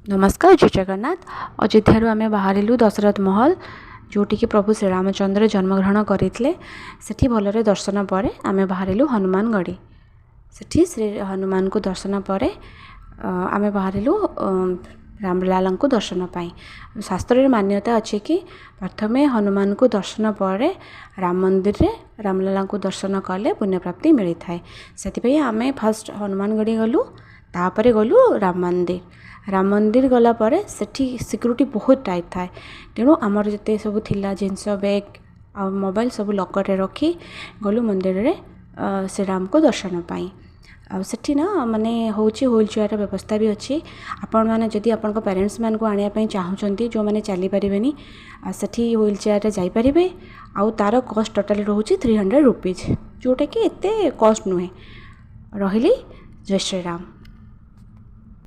ନମସ୍କାର, ଜୟ ଜଗନ୍ନାଥ। ଅଯୋଧ୍ୟାରୁ ଆମେ ବାହାରିଲୁ ଦଶରଥ ମହଲ, ଯେଉଁଠିକି ପ୍ରଭୁ ଶ୍ରୀରାମଚନ୍ଦ୍ର ଜନ୍ମଗ୍ରହଣ କରିଥିଲେ। ସେଠି ଭଲରେ ଦର୍ଶନ ପରେ ଆମେ ବାହାରିଲୁ ହନୁମାନଗଡ଼ି। ସେଠି ଶ୍ରୀ ହନୁମାନଙ୍କୁ ଦର୍ଶନ ପରେ ଆମେ ବାହାରିଲୁ ରାମଲାଲାଙ୍କୁ ଦର୍ଶନ ପାଇଁ। ଶାସ୍ତ୍ରରେ ମାନ୍ୟତା ଅଛି କି ପ୍ରଥମେ ହନୁମାନଙ୍କୁ ଦର୍ଶନ ପରେ ରାମ ମନ୍ଦିରରେ ରାମଲାଲାଙ୍କୁ ଦର୍ଶନ କଲେ ପୁଣ୍ୟପ୍ରାପ୍ତି ମିଳିଥାଏ। ସେଥିପାଇଁ ଆମେ ଫାଷ୍ଟ ହନୁମାନଗଡ଼ି ଗଲୁ, ତାପରେ ଗଲୁ ରାମ ମନ୍ଦିର। ରାମ ମନ୍ଦିର ଗଲା ପରେ ସେଠି ସିକ୍ୟୁରିଟି ବହୁତ ଟାଇଟ୍ ଥାଏ। ତେଣୁ ଆମର ଯେତେ ସବୁ ଥିଲା ଜିନିଷ, ବ୍ୟାଗ୍ ଆଉ ମୋବାଇଲ୍ ସବୁ ଲକର୍ରେ ରଖି ଗଲୁ ମନ୍ଦିରରେ ଶ୍ରୀରାମକୁ ଦର୍ଶନ ପାଇଁ। ଆଉ ସେଠି ନା ମାନେ ହେଉଛି ହ୍ୱିଲ୍ ଚେୟାର୍ର ବ୍ୟବସ୍ଥା ବି ଅଛି। ଆପଣମାନେ ଯଦି ଆପଣଙ୍କ ପ୍ୟାରେଣ୍ଟସ୍ମାନଙ୍କୁ ଆଣିବା ପାଇଁ ଚାହୁଁଛନ୍ତି, ଯେଉଁମାନେ ଚାଲିପାରିବେନି, ଆଉ ସେଠି ହ୍ୱିଲ୍ ଚେୟାର୍ରେ ଯାଇପାରିବେ। ଆଉ ତା'ର କଷ୍ଟ ଟୋଟାଲି ରହୁଛି 300 ରୁପିଜ୍, ଯେଉଁଟାକି ଏତେ କଷ୍ଟ ନୁହେଁ। ରହିଲି, ଜୟ ଶ୍ରୀରାମ।